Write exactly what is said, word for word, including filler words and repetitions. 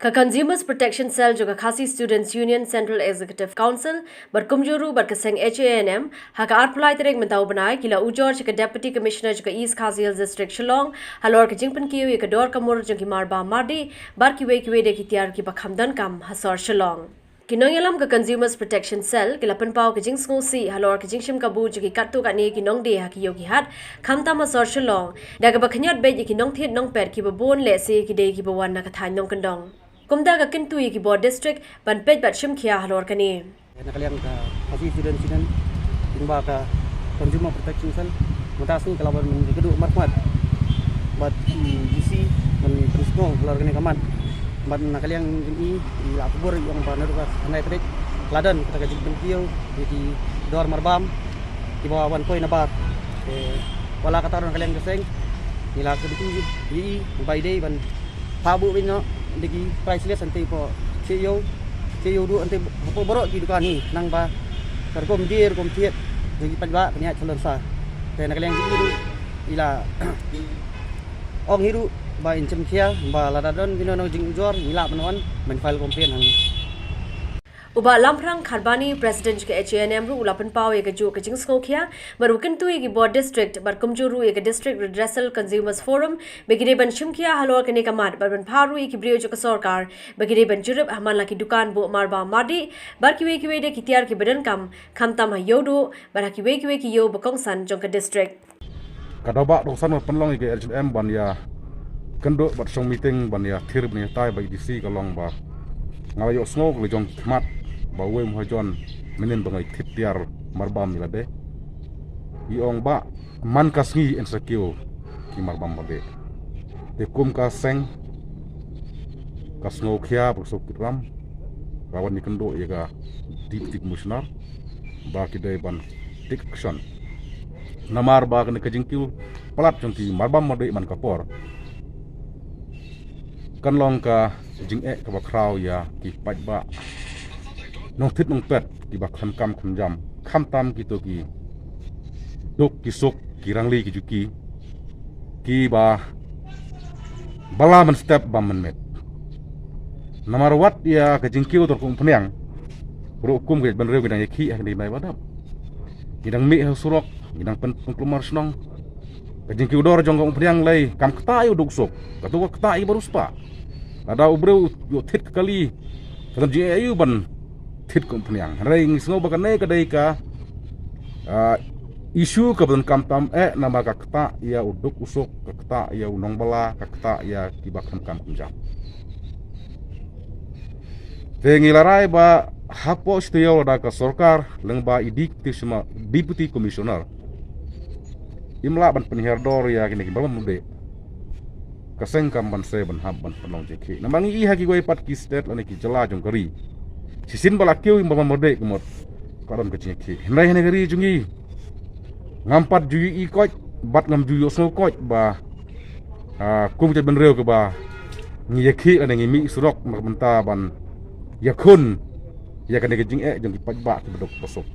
Ka Consumers Protection Cell jong ka Khasi Students Union Central Executive Council bad kumjuh ruh bad ka seng H A N M, ha ka arphew lai tarik mynta u bnai, ki la ujor sha ka Deputy Commissioner jong ka East Khasi Hills District, Shillong, halor ka jingpynkiew ïa ka dor ka mur jong ki marbam mardih bad kiwei kiwei de ki tiar kiba kham donkam ha sor Shillong. Ki nongïalam ka Consumers Protection Cell ki la pynpaw ka jingsngewsih halor ka jingshim kabu jong ki katto katne ki nongdie ha ki ïew ki hat, khamtam ha sor Shillong, da kaba khynñiat beit ïa ki nongthied nongpet kiba bun lehse ki dei kiba wan na ka thaiñ nongkyndong. Kumta ka kyntu ïa ki bor district ban peit bad shim khia halor kane. Na ka liang ka Khasi Students Union, lyngba ka Consumer Protection Cell, mynta sngi ka la wan ïakynduh markhmat bad, mm, D C ban pynsngew halor kane ka mat. Bad na ka liang jong i, i la kubur ïa ong ba naduh ka khyndai tarik la don kata ka jingpynkiew ïa ki dor marbam kiba wan poi na bar. Te wat la katta ruh na ka liang ka seng, ngi la kyntu ïa i ba i dei ban phah buh beit noh da ki price list hangtei hapoh sha ïew, sha ïew duh hangtei hapoh baroh ki dukan hi, khnang ba ka rukom die rukom thied jong ki paidbah kan ïaid shalor sa. Te na ka liang jong i ruh i la ong hi ruh ba in shim khia, ba lada don kino kino jingujor ngi lah ban wan ban file complaint hangne. U Bah Lamphrang Kharbani, President jong ka H A N M ruh u la pynpaw ïa kajuh ka jingsngewkhia bad u kyntu ïa ki bor district bad kumjuh ruh ïa ka District Redressal Consumers Forum ba ki dei ban shim khia halor kane ka mat bad ban phah ruh ïa ki briew jong ka sorkar ba ki dei ban jurip ha man la ki dukan buh marbam mardih bad kiwei kiwei de ki tiar kiba donkam, khamtam ha ïew duh bad ha kiwei kiwei ki ïew ba kongsan jong ka district. Ka dawa ba kongsan ban pynlong ïa ka H A N M ban ïakynduh bad shong meeting ban ïathir ban ïatai bad i D C ka long ba nga la ïohsngew ka la jong ki khmat ba uwei u mahajon mynnin ba ngi thied tiar marbam ïa lade. I ong ba man ka sngi yn sa kiew ki marbam mardih. Te kum ka seng ka sngewkhia bad ka sngewkitram, ka wan ïakynduh ïa ka Deputy Commissioner ba ki dei ban take action. Namar ba kane ka jingkiew palat jong ki marbam mardih man ka por kan long ka jingeh kaba khraw ïa ki paidbah nongthied nongpet kiba khlem kam khlem jam, khamtam kito ki duk ki suk, ki rangli ki juki kiba bylla mynstep bam mynmiet. Namar wat ïa ka jingkiew dor ka umphniang ruh kum ka jaitbynriew ngi dang ïakhih ha kine ki bnai ba dap. Ngi dang mih ha surok, ngi dang pyn-, pynkulmar shnong. Ka jingkiew dor jong ka umphniang lei kam ktah ïa u duk suk, kato ka ktah ïa ba riewspah. Lada u briew u thied ka kali, ka don jingeh aïu ban thied ka umphniang? Hynrei ngi sngew ba kane ka dei ka, ah, issue kaba donkam tam eh, namar ka ktah ïa u duk u suk, ka ktah ïa u nongbylla, ka ktah ïa kiba khlem kam khlem jam. Te ngi la rai ba hapoh shi taïew lada ka sorkar lyngba i Deputy Sma-, Deputy Commissioner im lah ban pynhiar dor ïa kine ki marbam mardih, ka seng kam banse ban hap ban pynlong jingkhih. Namar ngi i ha kiwei pat ki state lane ki jylla jong ka ri, shisien ba la kiew ki marbam mardih ka mut ka don ka jingkhih. Hynrei ha kane ka ri jong ngi ngam pat ju ïohi koit bad ngam ju ïohsngew koit ba, ah, kum ka jaitbynriew kaba ngi ïakhih lane ngi mih surok na ka bynta ban ïakhun ïa kane ka jingeh jong ki paidbah kiba duk ba suk.